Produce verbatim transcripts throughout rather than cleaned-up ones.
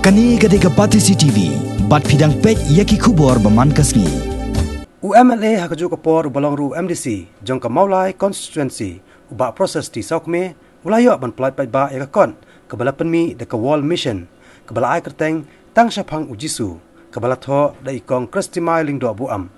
Kane ka dei ka Batesi T V, bad phi dang peit ïa ki khubor ba man ka sngi. U M L A ha kajuh ka por uba long ruh u M D C jong ka Mawlai constituency, u Bah Proses T Sawkmie, u la ïoh ban pyllait paidbah ïa ka kot kaba la pynmih da ka World Mission, kaba la ai kyrteng Tang Shaphang U Jisu, kaba la thoh da i Kong Kristimai Lyngdoh Buam.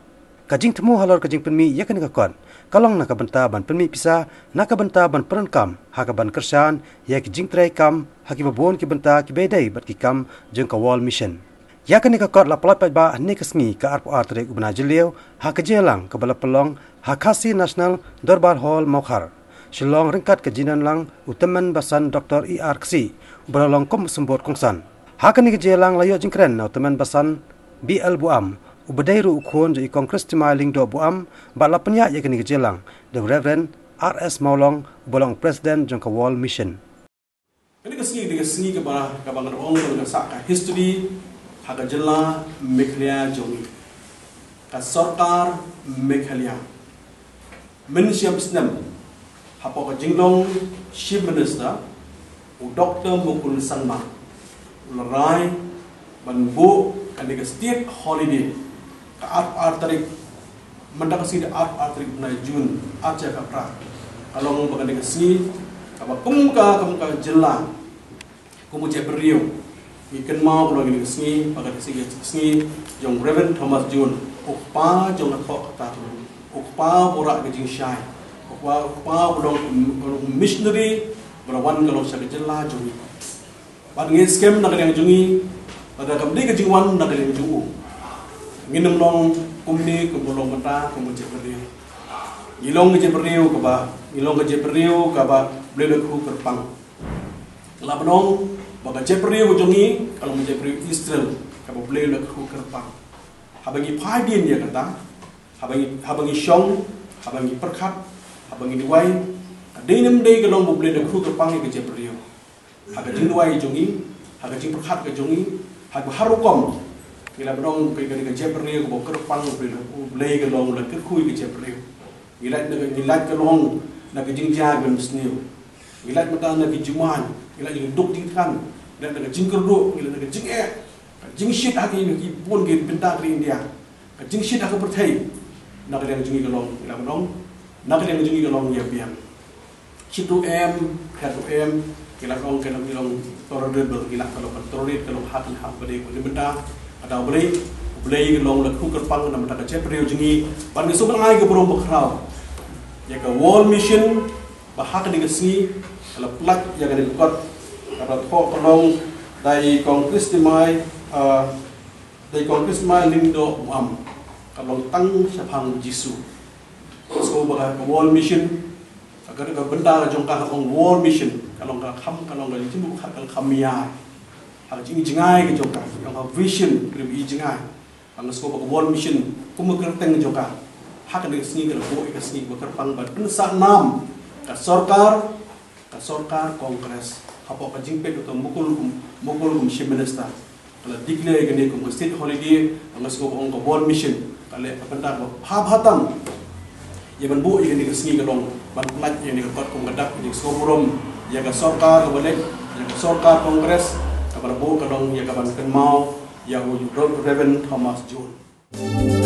Ka jingthmu halor ka jingpynmih ïa kane ka kot ka long na ka bynta ban pynmih pisa, na ka bynta ban pyndonkam ha kaban kyrshan ïa ki jingtrei kam ha kiba bun ki bynta kiba ïadei bad ki kam jong ka World Mission. Ïa kane ka kot la pyllait paidbah hynne ka sngi, ka arphew ar tarik u bnai Jylliew, ha ka jingïalang kaba la pynlong ha Khasi National Dorbar Hall, Mawkhar, Shillong, ryngkat ka jingdon lang u Tymmen Basan Doctor E R Ksih, uba la long kum u symbud kongsan. Ha kane ka jingïalang la ïoh jingkren na u Tymmen Basan B L Buam, uba dei ruh u khun jong i Kong Kristimai Lyngdoh Buam, bad la pynïaid ïa kane ka jingïalang da u Reverend R S Mawlong, uba long president jong ka World Mission. Kane ka sngi, kane ka sngi kaba, kaba ngan ong ba ka sah ka history ha ka jylla Meghalaya jong ngi. Ka sorkar Meghalaya, mynshem snem, hapoh ka jinglong Chief Minister, u Doctor Mukul Sangma, u la rai ban buh kane ka state holiday, ka arphew ar tarik, mynta ka sngi, da arphew ar tarik bnai June, arhajar khatphra. Ka long ba kane ka sngi kaba kum ka, kum ka jylla, kum ka jaitbynriew, ngi kynmaw ba long kane ka sngi ba ka sngi, ka sngi jong Reverend Thomas Jones, u kpa jong ka thoh ka tnat, u kpa ba rah ka jingshai, u kpa, u kpa ba long u missionary ba la wan ka long sha ka jylla jong ngi. Bad ngi skhem na ka liang jong ngi, lada kam dei ka jingwan na ka liang jong u, ngin ym long kumne kumba long mynta, kum ka jaitbynriew. Ngi long ka jaitbynriew kaba, ngi long ka jaitbynriew kaba Blei u la kyrkhu kyrpang. Ka la ban ong ba ka jaitbynriew jong ngi ka long ka jaitbynriew Israel kaba Blei u la kyrkhu kyrpang. Haba ngi phai dien ïa kata, haba ngi, haba ngi shong, haba ngi pyrkhat, haba ngi duwai, ka dei ne ym dei ka long ba Blei u la kyrkhu kyrpang ïa ka jaitbynriew. Ha ka jingduwai jong ngi, ha ka jingpyrkhat ka jong ngi, ha ka, ha rukom, ngi la ban ong ba ka, ka, ka jaitbynriew kaba kyrpang, Blei, Blei ka long u la kyrkhu ïa ka jaitbynriew. Ngi lait na ka, ngi lait ka long na ka jingjia kaba mynsniew. Ngi lait mynta na ka jingman, ngi lait na ka duk jingthngan, ngi lait na ka jingkyrduh, ngi lait na ka jingeh, ka jingshit ha ki, ki bun ki bynta ka ri India, ka jingshit ha ka pyrthei. Na ka liang jong ngi ka long, ngi la ban ong, na ka liang jong ngi ka long ïa biang. Shi tu em, khat tu em, ki la long, ki la long tolerable, ki la ka long tolerate, ka long hat, hat ba dei, ba dei bynta. Ka da U Blei, U Blei ka long u la kyrkhu kyrpang na bynta ka jaitbynriew jong ngi. Ban ngi sngewbha ai ka burom bakhraw ïa ka World Mission, ba ha kane ka sngi ka la pyllait ïa kane ka kot, kaba la thoh ka long da i Kong Kristimai, ah, da i Kong Kristimai Lyngdoh Buam, ka long Tang Shaphang Jisu. Ka sngewbha ka World Mission, ka, ka, ka bynta ka jong ka, ka long World Mission, ka long ka kham, ka long ka jingmut, ka, ka kham ïa, ha ka jingïohi jngai ka jong ka, ka long ka vision, ka jingïohi jngai. Ka sngewbha ka World Mission, kum ka kyrteng jong ka, ha kane ka sngi ka la buh ïa ka sngi ba kyrpang ban pynsah nam ka sorkar, ka sorkar Congress, hapoh ka jingpeit u Mukul, Mukul kum Chief Minister. Ka la declare ïa kane kum ka state holiday, ka sngewbha ong ka World Mission, ka leh ka bynta ba bha bha tam. Ïa ban buh ïa kane ka sngi ka long ban pyllait ïa kane ka kot kum ka dak ka jingsngewburom ïa ka sorkar kaba leit, ïa ka sorkar Congress, kaba la buh ka long ïa ka ban kynmaw ïa u Reverend Thomas Jones.